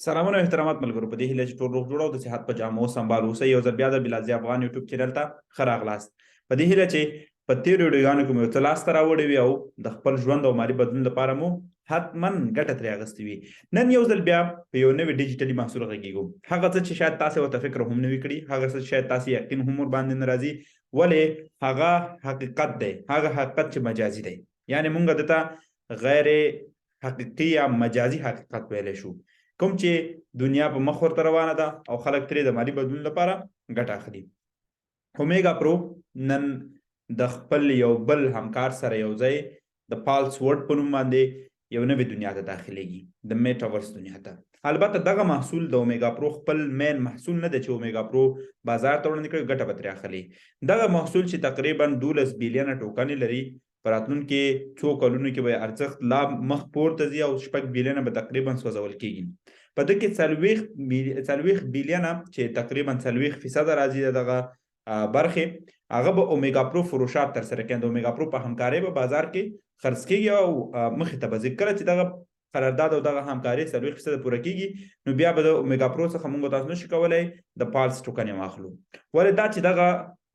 سلامونه او احترامات ملګرو، په دې هیله چې ټول روغ جوړ او د صحت په جامو سمبال اوسئ. یو ځل بیا د بلالزي افغان یوټیوب چینل ته ښه راغلاست. په دې هیله چې په تېرو ویډیوګانو کې مو یو څه لاسته راوړي وي او د خپل ژوند او مالي بدلون لپاره مو حتما ګټه ترې اخیستې وي. نن یو ځل بیا په یو نوي ډیجیټلي محصول غږیږو، هغه څه چې شاید تاسې ورته فکر هم نه وي کړي، هغه څه چې شاید تاسې یقین هم ورباندې نه راځي، ولې هغه حقیقت دی، هغه حقیقت چې مجازي دی، یعنې مونږ ده ته غیر حقیقي یا مجازي حقیقت ویلی شو، کوم چې دنیا په مخ ورته روانه ده او خلک ترې د مالي بدلون لپاره ګټه اخلي. اومیګا پرو نن د خپل یو بل همکار سره یو ځای د پالس ورډ په نوم باندې یو نوې دنیا ته داخليږي، د میټاورس دنیا ته. البته دغه محصول د اومیګا پرو خپل مین محصول نه دی چې اومیګا پرو بازار ته وړاندې کړي، ګټه به ترې اخلي. دغه محصول چې تقریبا 12 بیلینه ټوکنې لري، په راتلونکي څو کلونو کې به یې ارزښت لا مخ پورته ځي او 6 بیلینه به تقریبا سوځول کیږي. په ده کې 40 بیلینه چې تقریبا 40% راځي دغه برخې، هغه به اومیګا پرو فروشات تر سره کوي. د اومیګا پرو په همکارۍ به بازار کې خرڅ کیږي او مخې ته به ځي. کله چې دغه قرارداد او دغه همکاري 40% پوره کیږي، نو بیا به د اومیګا پرو څخه موږ تاسو نشو کولای د پالس ټوکن واخلو. ولې دا چې دغه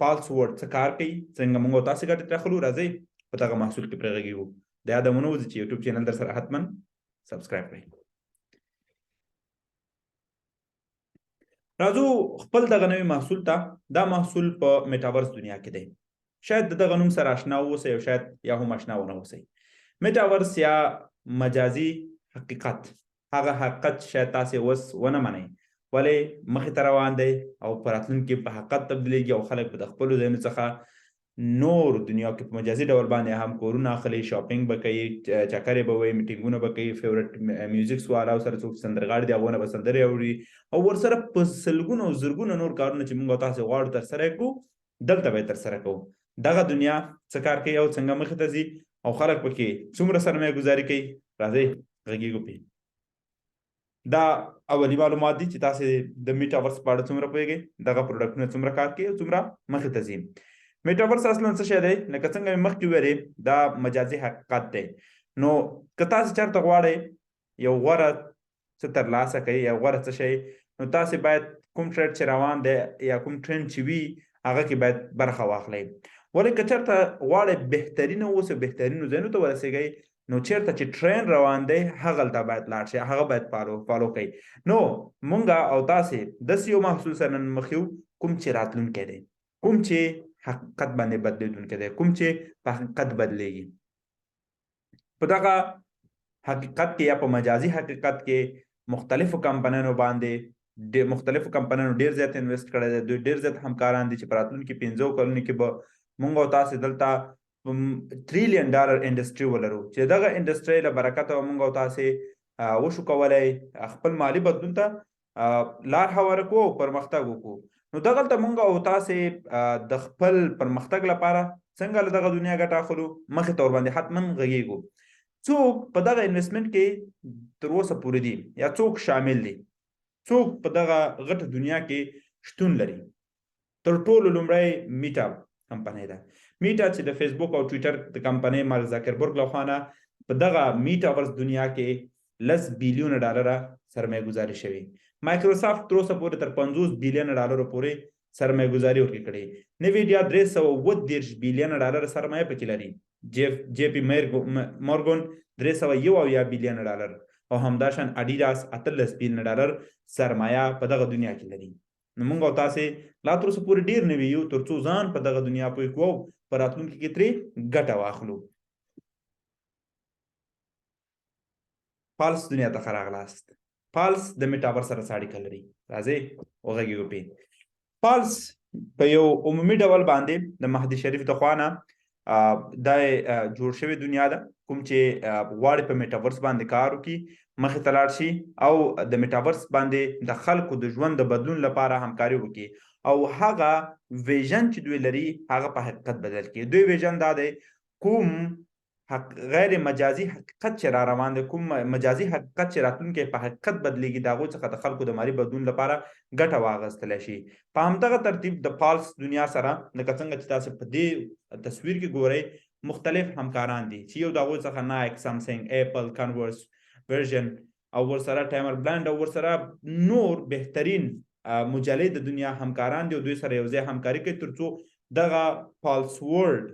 پالس ورډ څه کار کوي، څنګه موږ تاسو ګټه ترې اخلو، راځئ په دغه محصول کې پرې غږیږو. د یاده ونه وځي چې یوټیوب چینل در سره حتما subscribe کړئ. راځو خپل دغه نوي محصول ته. دا محصول په میټاورس دنیا کې دی. شاید د دغه نوم سره آشنا اوسئ او شاید یا هم آشنا ونه اوسئ. میټاورس یا مجازي حقیقت، هغه حقیقت چې شاید تاسې اوس ونه منئ، ولې مخې ته روان دی او په راتلونکي په حقیقت تبدیلیږي او خلک به د خپلو ځایونو څخه نور دنیا کې په مجازي ډول باندې هم کورونه اخلي، shopping به کوي، چکرې به وي، میټینګونه به کوي، favorite music والا سره څوک سندرغاړي دي هغونه به سندرې اوري او ورسره په سلګونو او زرګونو نور کارونه چې موږ تاسو غواړو ترسره کړو، دلته به یې ترسره کوو. دغه دنیا څه کار کوي او څنګه مخې ته ځي او خلک پکې څومره سرمایه ګذاري کوي، راځئ غږیږو پې. دا اولي معلومات دي چې تاسو د میټاورس په اړه څومره پوهیږئ، دغه پروډکټونه څومره کار کوي او څومره مخې ته ځي. میټاورس اصلا څه شی دی؟ لکه څنګه مې مخکې ویلې، دا مجازي حقیقت دی. نو که تاسو چېرته غواړئ یو غوره څه ترلاسه کړئ یا غوره څه شی، نو تاسو باید کوم ټریډ چې روان دی یا کوم ټرند چې وي، هغه کې باید برخه واخلئ. ولې که چېرته غواړئ بهترین اوسئ، بهترینو ځایونو ته ورسېږئ، نو چیرته چې ټرین روان دی هغلته باید لاړ شئ، هغه باید follow کړئ. نو مونږه او تاسې داسې یو محصول سره نن مخ یو کوم چې راتلونکی دی، کوم چې حقیقت باندې بدلېدونکی دی، کوم چې په حقیقت بدلېږي. په دغه حقیقت کې یا په مجازي حقیقت کې مختلفو کمپنیانو باندې، مختلفو کمپنیانو ډیر زیات invest کړی دی. دوی ډیر زیات همکاران دي چې په راتلونکي 5 کلونو کې به مونږ او تاسې دلته trillion dollar industry ولرو، چې دغه industry له برکته مونږ او تاسې وشو کولای خپل مالي بدلون ته لار هواره کړو او پرمختګ وکړو. نو دغلته مونږ او تاسې د خپل پرمختګ لپاره څنګه له دغه دنیا ګټه اخلو، مخې ته ورباندې حتما غږیږو. څوک په دغه investment کې تر اوسه پورې دي یا څوک شامل دي، څوک په دغه غټه دنیا کې شتون لري؟ تر ټولو لومړی میټا کمپنۍ ده. میټا چې د فیسبوک او ټویټر د کمپنۍ مارک زاکربرګ لخوا نه په دغه میټاورس دنیا کې 10 بیلیون ډالره سرمایه ګذاري شوې. مایکروسافټ تر اوسه پورې تر 50 بیلیون ډالرو پورې سرمایه ګذاري ورکې کړې. نویډیا 337 بیلیون ډالر سرمایه پکې لري. جی پی مورګن 371 بیلیون ډالر او همداشان اډیډاس 18 بیلیون ډالر سرمایه په دغه دنیا کې لري. نو موږ او تاسې لا تر اوسه پورې ډیر نوي یو تر څو ځان په دغه دنیا پوه کړو، په راتلونکي کې ترې ګټه واخلو. پالس دنیا ته ښه راغلاست. پالس د میټاور سره څه اړیکه لري؟ راځئ وغږیږو پې. پالس په یو عمومي ډول باندې د مهدي شریف د خوا نه دا جوړ شوی دنیا ده، کوم چې غواړي په میټاورس باندې کار وکړي، مخې ته لاړ شي او د میټاورس باندې د خلکو د ژوند د بدلون لپاره همکاري وکړي او هغه vision چې دوی لري، هغه په حقیقت بدل کړي. دوی vision دا دی، کوم غیر مجازي حقیقت چې را روان دی، کوم مجازي حقیقت چې راتلونکی په حقیقت بدلیږي، د هغو څخه د خلکو د مالي بدلون لپاره ګټه واخیستلی شي. په همدغه ترتیب د پالس دنیا سره، لکه څنګه چې تاسو په دې تصویر کې ګورئ، مختلف همکاران دي چې یو د هغو څخه نایک، سامسونګ، اپل، کنورس، ورژن او ورسره ټایمر بلند او ورسره نور بهترین مجلې د دنیا همکاران دي او دوی سره یو ځای همکاري کوي ترڅو دغه پالس ورلډ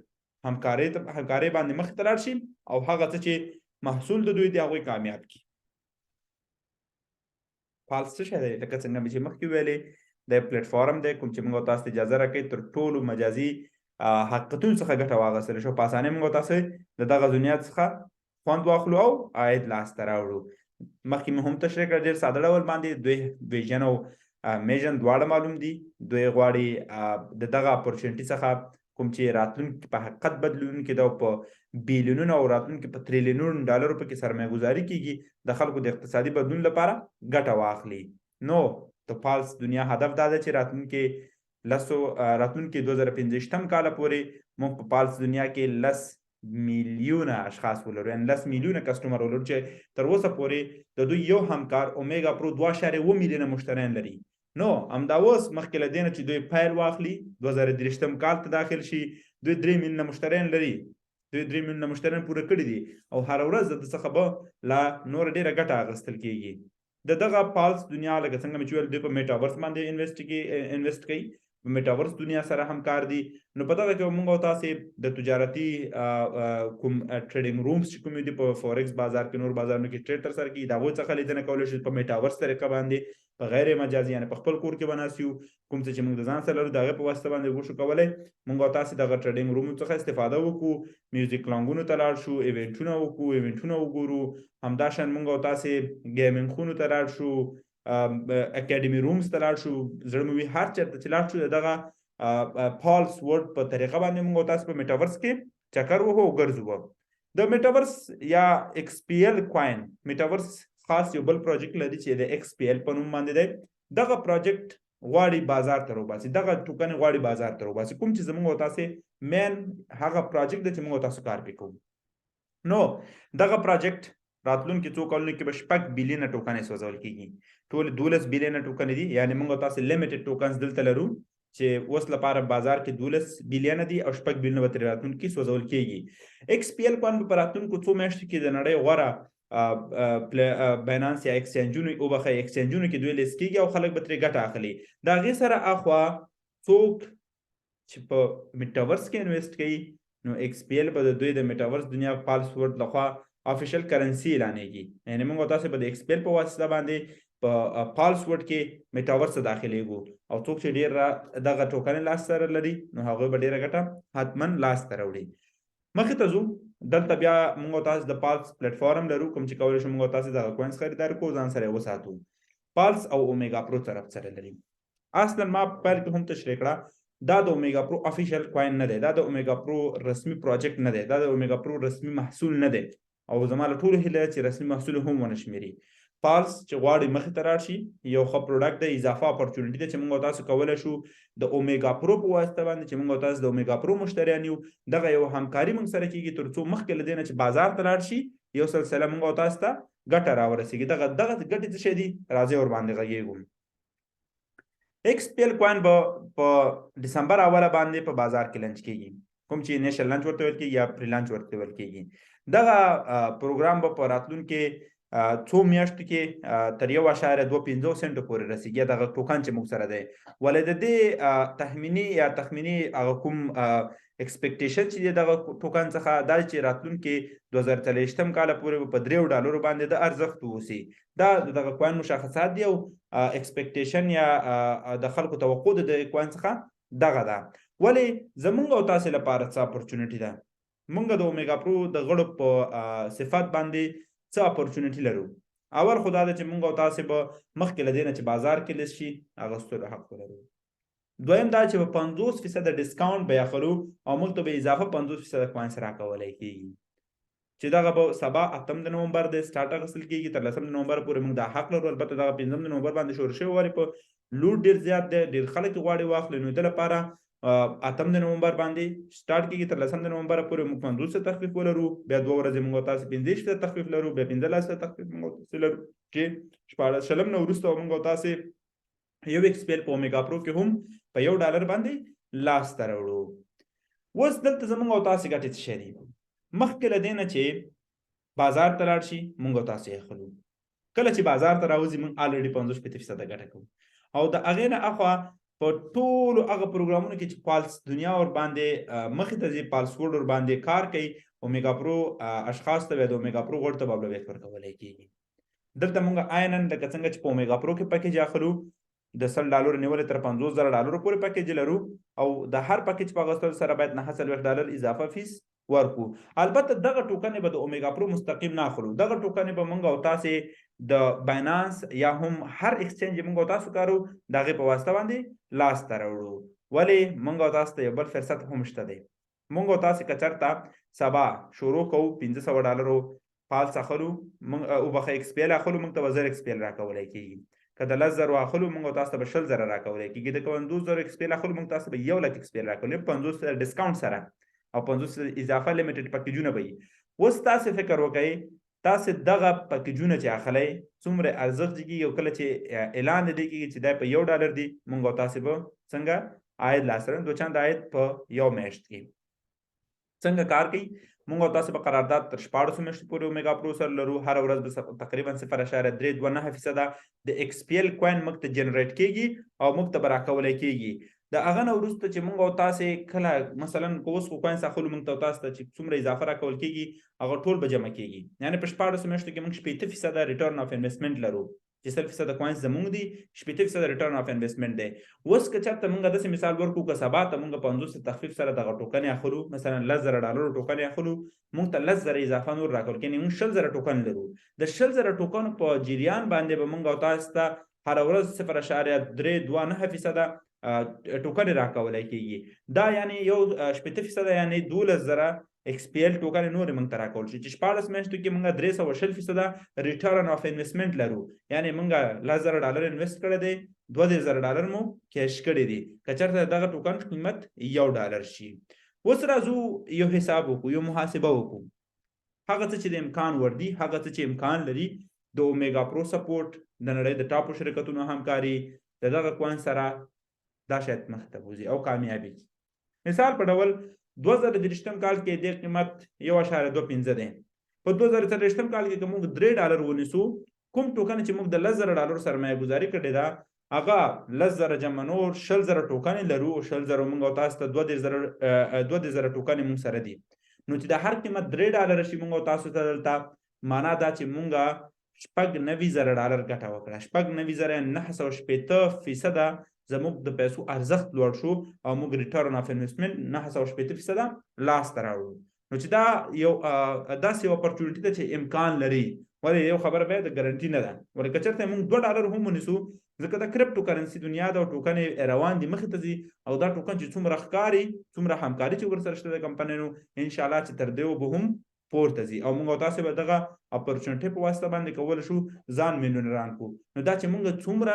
همکاري ته همکاري باندې مخ ته لاړ شي او هغه څه چې محصول د دوی دی هغوی کامیاب کړي. پالس څه شی دی؟ لکه څنګه مې چې مخکې ویلې، د پلیټ فارم دی کوم چې موږ تاسو ته اجازه راکوي تر ټولو مجازي حقیقتونو څخه ګټه واخیستل شو، په اسانۍ موږ تاسو د دغه دنیا څخه خوند واخلو او عاید لاسته راوړو. مخکې مې هم تشریح کړه، ډېر ساده ډول باندې دوی ویژن او میژن دواړه معلوم دي. دوی غواړي د دغه اپورچونټي څخه کوم چې راتلونکي په حقیقت بدلونکي ده او په بیلیونونو او راتلونکي په تریلیونونو ډالرو پکې سرمایه ګذاري کیږي، د خلکو د اقتصادي بدلون لپاره ګټه واخلي. نو د پالس دنیا هدف دا ده چې راتلونکي لسو راتلونکي 2025 کال پورې موږ په پالس دنیا کې لس میلیونه اشخاص ولرو، یعنی لس میلیونه کسټمر ولرو، چې تر اوسه پورې د دوی یو همکار اومیګا پرو 2.7 میلیونه مشتریان لري. نو همدا اوس مخکې له دې نه چې دوی پیل واخلي 2023 کال ته داخل شي، دوی 3 میلیونه مشتریان لري، دوی 3 میلیونه مشتریان پوره کړي دي او هره ورځ د څخه به لا نوره ډېره ګټه اخیستل کیږي. د دغه پالس دنیا لکه څنګه مې چې ویل، دوی په میټاورس باندې انویسټ کوي، په میټاورس دنیا سره همکار دي. نو په دغه کې موږ او تاسې د تجارتي کوم ټریډینګ رومز چې کوم دي په فورکس بازار کې، نور بازارونو کې ټریډ ترسره کیږي، د هغوی څخه لیدنه کولی شو په میټاورس طریقه باندې، په غیر مجازي، یعنی په خپل کور کې به ناست یو، کوم څه چې موږ د ځان سره لرو د هغې په واسطه باندې وشو کولی موږ او تاسې دغه ټریډینګ رومونو څخه استفاده وکړو، میوزیک لانګونو ته لاړ شو، ایونټونه وکړو، ایونټونه وګورو. همداشان موږ او تاسې ګیمینګ خونو ته لاړ شو، اکیډمي رومز ته لاړ شو، زړه مو وي هر چېرته چې لاړ شو د دغه پالس ورډ په طریقه باندې موږ او تاسو په میټاورس کې چکر وهو او ګرځو. د میټاورس یا ایکس پی ایل کوین، میټاورس خاص یو بل پروجیکټ لري چې د ایکس پی ایل په نوم باندې دی. دغه پروجیکټ غواړي بازار ته راوباسي، دغه ټوکن غواړي بازار ته راوباسي، کوم چې زموږ او تاسې مین هغه پروجیکټ دی چې موږ او تاسو کار پرې کوو. نو دغه پروجیکټ راتلونکي څو کلونو کې به 6 بیلیونه ټوکنې سوځول کیږي. ټول 12 بیلیونه ټوکنې دي، یعنی موږ تاسو لیمیټډ ټوکنز دلته لرو چې اوس لپاره بازار کې 12 بیلیونه دي او 6 بیلیونه به ترې راتلونکي سوځول کیږي. ایکس پی ایل کوین به په راتلونکو څو میاشتو کې د نړۍ غوره باینانس یا ایکسچینجونو وبخښئ ایکسچینجونو کې دوی لیست کیږي او خلک به ترې ګټه اخلي. د هغې سره اخوا څوک چې په میټاورس کې انویسټ کوي، نو ایکس پی ایل به د دوی د میټاورس دنیا پالس ورډ لخوا افیشل کرنسي اعلانېږي. یعنی موږ تاسو به د ایکس پی ایل په واسطه باندې په پالس ورډ کې میټاورس ته داخلېږو او څوک چې ډېر دغه ټوکن لاس سره لري نو هغوی به ډېره ګټه حتما لاس ته راوړي. مخې ته ځو، دلته بیا موږ تاسو د پالس پلیټ فارم لرو کوم چې کولی شو موږ تاسو دغه کوینز خریدار کړو، ځان سره یې وساتو. پالس او اومیګا پرو طرف سره لري. اصلا ما په پیل کې هم تشریح کړه، دا د اومیګا پرو افیشل کوین نه دی، دا د اومیګا پرو رسمي پروجیکټ نه دی، دا د اومیګا پرو رسمي محصول نه دی او زما له ټولو هیله چې رسمي محصول هم ونه شمېري. پالس چې غواړي مخې ته لاړ شي یو ښه پروډکټ دی، اضافه اپورچونټي ده چې موږ تاسو کولی شو د اومیګا پرو په واسطه باندې چې موږ تاسو د اومیګا پرو مشتریان یو، دغه یو همکاري موږ سره کیږي تر څو مخکې له دې نه چې بازار ته لاړ شي یو سلسله موږ تاسو ته ګټه راورسېږي. دغه ګټې څه شی دي؟ راځئ ورباندې غږېږو. ایکس پی ایل کوین به په دسمبر اوله باندې په بازار کې لنچ کیږي، کوم چې انیشل لنچ ورته ویل کیږي یا پری لنچ ورته ویل کیږي. دغه پروګرام به په راتلونکي څو میاشتو کې تر 1.25 سنټو پورې رسیږي، دغه ټوکن چې موږ سره دی. ولې د دې تخمیني یا تخمیني هغه کوم ایکسپیکټیشن چې دی دغه ټوکن څخه دا چې راتلونکي 2023 کال پورې به په 3 ډالرو باندې د ارزښت واوسي. دا دغه کوین مشخصات دی او ایکسپیکټیشن یا د خلکو توقع د دغه کوین څخه دغه ده. ولې زمونږ او تاسې لپاره څه اپورچونټي ده؟ مونږ د اومیګا پرو د غړو په صفت باندې څه اپورچونټي لرو؟ اول خو دا ده چې مونږ او تاسې به مخکې له دې نه چې بازار کې لیست شي اغوستلو حق ولرو. دویم دا چې په 50% ډسکاونټ به یې اخلو او موږ ته به اضافه 50% کوینس راکولی کېږي، چې دغه به سبا 8 د نومبر دی سټارټ اخیستل کېږي، تر 10 د نومبر پورې موږ دا حق لرو. البته دغه 5 د نومبر باندې شروع شوی، ولې په لوډ ډېر زیات دی، ډېر خلک یې غواړي واخلي، نو د لپاره 8 د نومبر باندې سټارټ کېږي، تر 10 د نومبر پورې موږ 50 تخفیف ولرو، بیا 2 ورځې موږ تاسو 25 تخفیف لرو، بیا 15 تخفیف موږ تاسو لرو، چې 16 شلم نه وروسته موږ تاسو یو ایکس پی ایل په اومیګا پرو کې هم په $1 باندې لاس ته راوړو. اوس دلته زموږ او تاسې ګټې څه شی دي؟ مخکې له دې نه چې بازار ته لاړ شي موږ او تاسې یې اخلو. کله چې بازار ته راوځي، موږ already 65% ګټه کوو. او د هغې نه اخوا په ټولو هغه پروګرامونو کې چې پالس دنیا ور باندې مخې ته ځي، پالس ورډ ور باندې کار کوي، اومیګا پرو اشخاص ته، د اومیګا پرو غړو ته به اولویت ورکولی کېږي. دلته موږ عینا لکه څنګه چې په اومیګا پرو کې package اخلو، د 100 ډالر نیولې تر 50,000 ډالر پورې package لرو او د هر package په اخیستلو سره باید 49 ډالر اضافه فیس ورکو. البته دغه ټوکنې به د اومیګا پرو مستقیم نه اخلو، دغه ټوکنې به مونږ او تاسو د باینانس یا هم هر exchange مونږ او تاسو کارو، د هغې په واسطه باندې لاس ته راوړو. ولی مونږ او تاسو ته یو بل فرصت هم شته دی. مونږ او تاسو که چېرته سبا شروع کوو، 500 ډالرو پالس اخلو مونږ، وبخښه، XPL اخلو، مونږ ته به 1000 XPL راکولی کېږي. که د 10,000 اخلو، مونږ تاسو ته به 20,000 راکولی کېږي. د 50,000 XPL اخلو، مونږ تاسو ته به 1 لک XPL راکولی، 50 discount سره او 50 اضافه limited پکیجونه به وي. اوس تاسو فکر وکړئ، تاسو دغه پکیجونه چې اخلئ، څومره ارزښت کیږي او کله چې اعلان دی کیږي چې دا په 1 ډالر دی، مونږ تاسو به څنګه عاید لاسره دوه چند عاید په یو میاشت کې څنګه کار کوي؟ مونږ تاسو په قرارداد تر 16 میاشتو پورې اومیګا پرو سره لرو. هر ورځ به تقریبا 0.329% د XPL coin موږ ته generate کیږي او موږ ته به راکولی کیږي. د هغه نه وروسته چې مونږ او تاسو کله مثلا اوس خو coins اخلو، مونږ ته تاسو ته چې څومره اضافه راکول کیږي، هغه ټول به جمع کیږي. یعنی په 16 میاشتو کې مونږ 60% return of investment لرو، چې 100% coins زمونږ دي، 60% return of investment دی. اوس که چېرته مونږ داسې مثال ورکړو، که سبا ته مونږ 50 تخفیف سره دغه ټوکنې اخلو، مثلا 10,000 ډالر ټوکنې اخلو، مونږ ته 10,000 اضافه نور راکول کېږي. مونږ 20,000 ټوکن لرو. د 20,000 ټوکنو په جریان باندې به مونږ او تاسو ته هره ورځ 0.329% ټوکن راکولای کېږي. دا یعنی یو 60%، یعنی 12,000 XPL token نور موږ ته راکول شي، چې 16 میاشتو کې موږ 320% return of investment لرو. یعنی موږ 10,000 ډالر invest کړی دی، 20,000 ډالر مو cash کړی دی، که چېرته دغه ټوکن قیمت 1 ډالر شي. اوس راځو یو حساب وکړو، یو محاسبه وکړو. هغه څه چې د امکان ور دي، هغه څه چې امکان لري، د اومیګا پرو support، د نړۍ د top شرکتونو همکاري، د دغه coin سره دا شاید مخ ته بوځي او کامیابي. مثال په ډول 2023 کال کې د قیمت 1.25 دی. په 2024 کال کې که موږ 3 ډالر ونیسو، کوم ټوکن چې موږ د 10,000 ډالر سرمایه ګذاري کړې ده، هغه 10,000 جمع نور 20,000 ټوکن لرو او 20,000 موږ او تاسو ته 32,000 ټوکن موږ سره دي. نو چې د هر قیمت 3 ډالر شي، موږ او تاسو ته دلته معنا دا چې موږ 96,000 ډالر ګټه وکړه. 96,000، 960% زموږ د پیسو ارزښت لوړ شو او موږ return of investment 960% لاس ته راوړو. نو چې دا یو داسې یو opportunity ده چې امکان لري، ولې یو خبره به د ګارانټي نه ده. ولې که چېرته موږ 2 ډالر هم ونیسو، ځکه د crypto currency دنیا ده او ټوکن روان دي، مخې ته ځي او دا ټوکن چې څومره ښکاري، څومره همکاري چې ورسره شته د کمپنیانو، ان شاء الله چې تر دې به هم پورته ځي او موږ تاسو به دغه opportunity په واسطه باندې کول شو ځان میلیونران کو. نو دا چې موږ څومره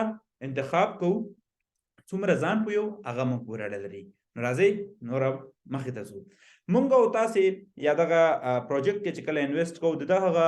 انتخاب کوو، څومره ځان پویو، هغه موږ پورې اړه لري. نو راځئ نور مخې ته ځو. مونږ او تاسو یا دغه project کې چې کله invest کوو، دغه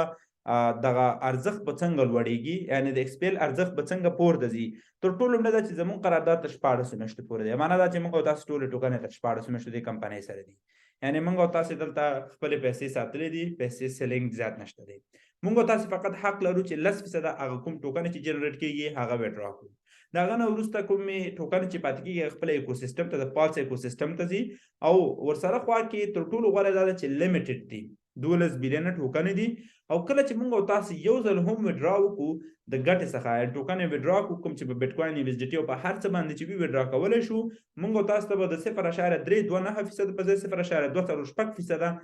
دغه ارزښت به څنګه لوړیږي؟ یعنی د XPL ارزښت به څنګه پورته ځي؟ تر ټولو لومړی دا چې زموږ قرارداد تر 16 میاشتو پورې دی. معنا دا چې موږ او تاسو ټول ټوکنې تر 16 میاشتو د کمپنۍ سره دي. یعنی موږ او تاسو دلته خپل پیسې ساتلې دي، پیسې selling زیات نشته دی. موږ او تاسو فقط حق لرو چې 10% هغه کوم ټوکن چې generate کیږي، هغه withdraw کړو. دا غنه وروسته کومې ټوکن چې پاتې کیږي، خپل ecosystem ته، د پالس ecosystem ته ځي. او ورسره خوا کې تر ټولو غوره دا ده چې limited دي، 12 بلیونه ټوکن دي. او کله چې موږ او تاسو یو ځل هم withdraw وکړو د ګټې څخه، ټوکن withdraw کو، کوم چې په بیټ کوین، USDT او په هر څه باندې چې وی withdraw کولای شو، موږ او تاسو ته به د 0.329% په ځای 0.246%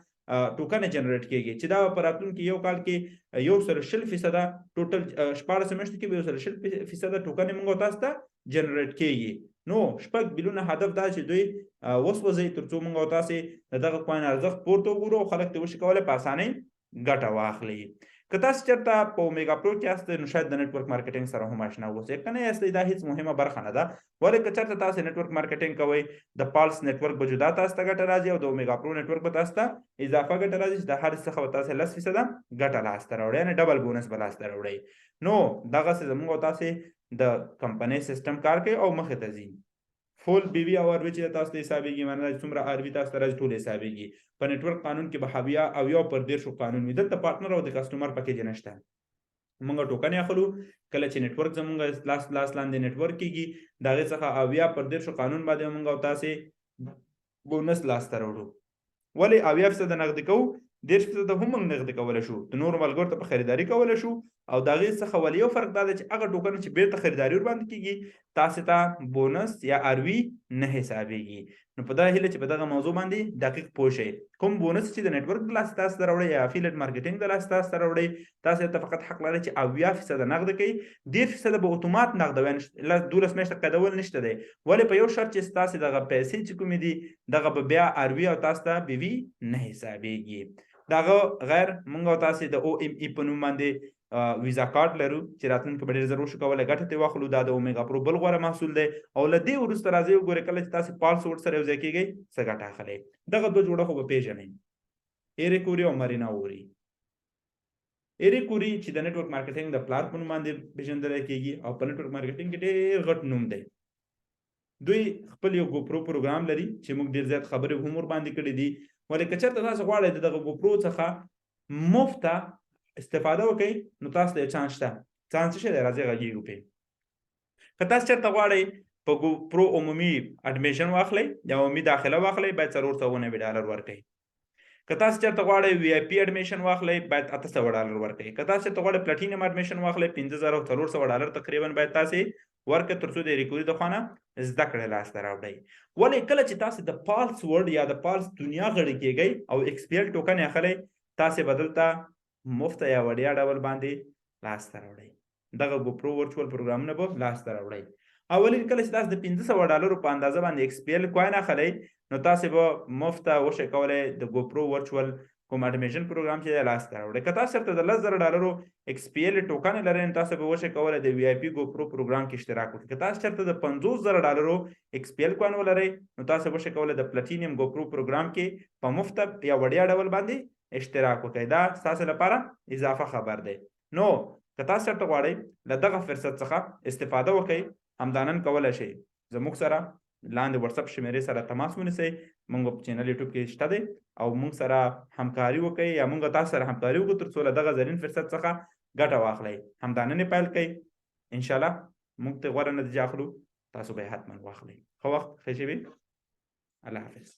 ټوکن generate کیږي، چې دا په راتلونکي یو کال کې 120%، total 16 میاشتو کې به 120% ټوکن موږ تاسو ته generate کیږي. نو 6 بلیونه هدف دا چې دوی وسوځي، ترڅو موږ او تاسو دغه coin ارزښت پورته وګورو او خلک ته وشي کولای په اسانۍ ګټه واخلي. که تاسو چېرته په اومیګا پرو کې یاست، نو شاید د network marketing سره هم آشنا اوسئ. که نه یاست، دا هیڅ مهمه برخه نه ده. ولې که چېرته تاسو network marketing کوئ، د پالس network به جدا تاسو ته ګټه راځي او د اومیګا پرو network به تاسو ته اضافه ګټه راځي، چې د هر څخه به تاسو 10% ګټه لاسته راوړئ، یعنې double bonus به لاسته راوړئ. نو دغسې زموږ او تاسو د کمپنۍ سیستم کار کوي او مخې ته ځي. full BV او RV چې تاسو ته حسابېږي، معنی څومره RV تاسو ته راځي، ټول حسابېږي. په network قانون کې به حویا او یو پر 30 قانون وي. دلته partner او د customer package نشته. موږ ټوکن اخلو. کله چې network زمونږ لاس لاس لاندې network کیږي، د هغې څخه 70 پر 30 قانون باندې موږ او تاسې بونس لاسته راوړو. ولې 70% نغدي کوو؟ 30% هم موږ نغدي کولی شو، د نورو ملګرو ته په خریداري کولی شو. او د هغې څخه ولې یو فرق دا دی چې هغه ټوکن چې بیرته خریداري ورباندې کیږي، تاسې ته بونس یا RV نه حسابیږي. نو په دا هیله چې په دغه موضوع باندې دقیق پوه شئ. کوم بونس چې د network د لاسه تاسو ته راوړي یا affiliate marketing د لاسه تاسو ته راوړي، تاسو ته فقط حق لرئ چې 70% نغد کوي، 30% به اتومات نغد وي. 12 میاشتې قیدول نشته دی. ولې؟ په یو شرط چې تاسو دغه پیسې چې کومې دي، دغه به بیا RV او تاسو ته BV نه حسابیږي. دغه غیر مونږ او تاسو د OME په نوم باندې ویزا کارت لرو چې راتلونکي به ډېر زر وشو کولی ګټه ترې واخلو. دا د اومیګا پرو بل غوره محصول دی. او له دې وروسته راځئ وګورئ، کله چې تاسو پالس ورډ سره یو ځای کېږئ، څه ګټه اخلئ. دغه دوه جوړه خو به پېژنئ، ایریک اوري او مارینا اوري. ایریک اوري چې د network marketing د پلار په نوم باندې پېژندل کېږي او په network marketing کې ډېر غټ نوم دی. دوی خپل یو ګوپرو پروګرام لري چې موږ ډېر زیات خبرې هم ورباندې کړې دي. ولې که چېرته تاسو غواړئ د دغه ګوپرو څخه مفته استفاده وکړئ، نو تاسو ته یو چانس شته. چانس څه دی؟ راځئ غږیږو پرې. که تاسو چېرته غواړئ په ګوپرو عمومي admission واخلئ یا عمومي داخله واخلئ، باید 490 ډالر ورکړئ. که تاسو چېرته غواړئ VIP admission واخلئ، باید 800 ډالر ورکړئ. که تاسو چېرته غواړئ platinum admission واخلئ، 5400 ډالر تقریبا باید تاسو ورکړئ، ترڅو د ایریک اوري د خوا نه زده کړې لاسته راوړئ. ولې کله چې تاسو د پالس ورډ یا د پالس دنیا غړي کېږئ او XPL token اخلئ، تاسو به دلته مفته یا وړیا ډول باندې لاسته راوړئ. دغه ګوپرو virtual پروګرامونه به لاسته راوړئ. اولین کله چې تاسو د 500 ډالرو په اندازه باندې XPL coin اخلئ، نو تاسو به مفته وشئ کولی د ګوپرو virtual کوم admission پروګرام چې دی لاسته راوړئ. که تاسو چېرته د 10,000 ډالرو XPL token لرئ، نو تاسو به وشئ کولی د VIP ګوپرو پروګرام کې اشتراک وکړئ. که تاسو چېرته د 50,000 ډالرو XPL coin ولرئ، نو تاسو به وشئ کولی د platinum ګوپرو پروګرام کې په مفته یا وړیا ډول باندې اشتراک وکړئ. دا ستاسو لپاره اضافه خبر دی. نو که تاسو چېرته غواړئ له دغه فرصت څخه استفاده وکړئ، همدا نن کولی شئ زموږ سره لاندې واتساپ شمیرې سره تماس ونیسئ. موږ په channel یوټیوب کې شته دی او موږ سره همکاري وکړئ یا موږ تاسو سره همکاري وکړو، ترڅو له دغه زرین فرصت څخه ګټه واخلئ. همدا نن یې پیل کړئ. انشاءالله موږ ته غوره نتیجه اخلو، تاسو به یې حتما واخلئ. ښه وخت، ښه شېبې، الله حافظ.